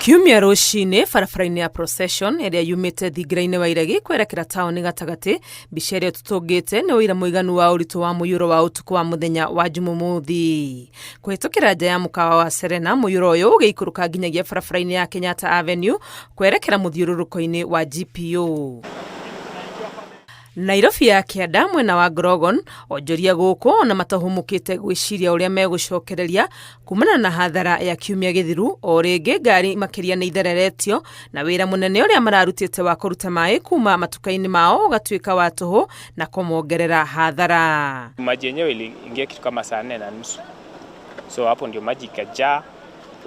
Kiumia rũcinĩ barabara-inĩ ya Procession ĩrĩa yumĩte thingira-inĩ wa Iregi kwerekera taũni gatagatĩ, mbica ĩrĩa tũtũngĩte nĩ ũira mũiganu wa ũritũ wa mũiyũro wa ũtukũ wa mũthenya wa Jumamũthi. Kũhĩtũkĩra nja ya mũkawa wa Serena, mũiyũro ũyũ ũgĩikũrũka nginyagia barabara-inĩ ya Kenyatta Avenue kwerekera mũthiũrũrũko-inĩ wa GPO. Nairobi ya kĩanda mwena wa Grogon, onjoria gũkũ ona matahũmũkĩte gwĩciria ũrĩa megũcokereria kumana na hathara ya kiumia gĩthiru. O rĩngĩ ngari makĩria nĩ ithereretio na wĩra mũnene ũrĩa mararutĩte wa kũruta maĩ kuma matuka-inĩ mao ũgatuĩka wa tũhũ na kũmongerera hathara. Maji yenyewe iliingia kitu kama saa 4:30, so hapo ndio maji ikajaa,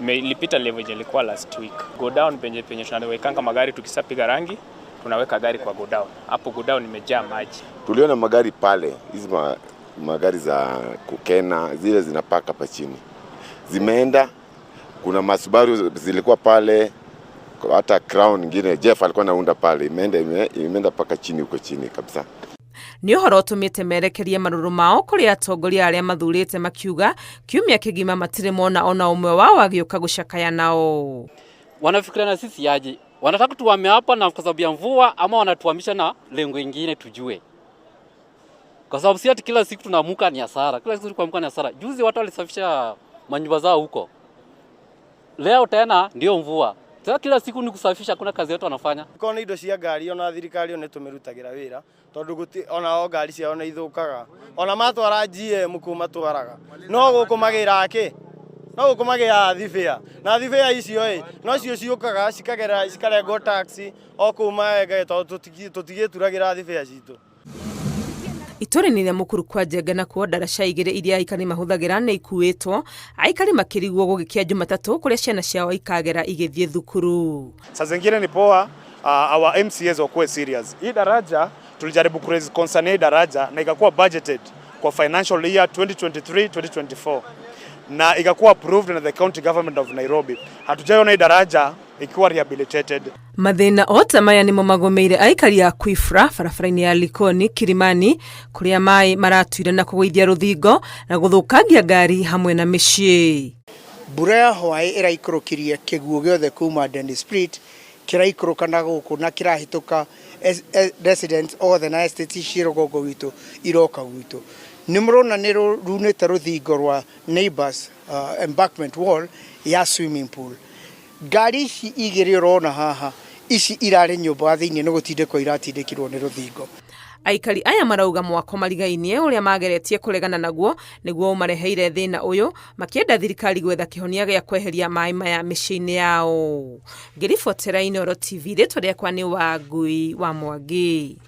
ilipita level yenye ilikuwa last week. Godown penye tunawekanga magari tukisapiga rangi, tunaweka gari kwa godown. Hapo godown imejaa maji. Tuliona magari pale, hizi magari za kukena zile zinapaka hapa chini zimeenda. Kuna masubaru zilikuwa pale, hata Crown nyingine Jeff alikuwa anaunda pale, imeenda paka chini huko chini kabisa. Nĩ ũhoro ũtũmĩte merekerie marũrũ mao kũrĩ atongoria arĩa mathurĩte, makiuga kiumia kĩgima matirĩ mona ona ũmwe wao agĩũka gũcakaya nao. Wanafikiria na sisi aje? Wanataka tuame hapa na kwa sababu ya mvua, ama wanatuhamisha na lengo ingine tujue? Kwa sababu si ati kila siku tunaamka ni hasara, kila siku tunaamka ni hasara. Juzi watu walisafisha manyumba zao huko, leo tena ndio mvua. Sasa kila siku ni kusafisha, kuna kazi yetu wanafanya. Korwo nĩ indo cia ngari, ona thirikari nĩ tũmĩrutagĩra wĩra, tondũ guti ona o ngari ciao nĩ ithũkaga, ona matwara GM kũu matwaraga, no gũkũ magĩraga kĩ, no gũkũ magĩraga thibĩa, na thibĩa icio ĩ no cio ciũkaga cikagera cikarengwo tax o kũu maenge, tondũ tũtigĩturagĩra thibĩa citũ. Itũra-inĩ rĩa Mũkuru kwa Njenga nakuo, ndaraca igĩrĩ iria aikari mahũthagĩra nĩ ikuĩtwo, aikari makĩrigwo gũgĩkĩa Jumatatũ kũrĩa ciana ciao ikagera igĩthiĩ thukuru. Saa zingine ni poa our MCAs wakuwe serious. Hii daraja tulijaribu ku raise concern hii daraja na ikakuwa budgeted kwa financial year 2023 2024 na ikakuwa approved na the county government of Nairobi. Hatujaiona hii daraja ikiwa rehabilitated. Mathĩna o ta maya nĩmo magũmĩire aikari a Kwifra barabara-inĩ ya Likoni Kilimani, kũrĩa maĩ maratuire na kũgũithia rũthingo na gũthũkangia ngari hamwe na mĩciĩ. Mbura ya hwaĩ ĩraikũrũkirie kĩguũ gĩothe kuma Dennis Split, kĩraikũrũka na gũkũ na kĩrahĩtũka residents othe na estate ci rũgongo gwitũ iroka gwitũ. Nĩ mũrona nĩ runĩte rũthingo rwa neighbors, embankment wall ya swimming pool. Ngari ici igĩrĩ ũrona haha, ici irarĩ nyũmba thĩinĩ, nĩ gũtindĩkwo iratindĩkirwo nĩ rũthingo. Aikari aya marauga mwako marigainie ũrĩa mageretie kũregana naguo nĩguo ũmareheire thĩna ũyũ, makĩenda thirikari gwetha kĩhonia gĩa kweheria maĩ maya mĩciĩ-inĩ yao. Ngĩribotera Inooro TV, rĩtwa rĩakwa nĩ Wangui wa Mwangi.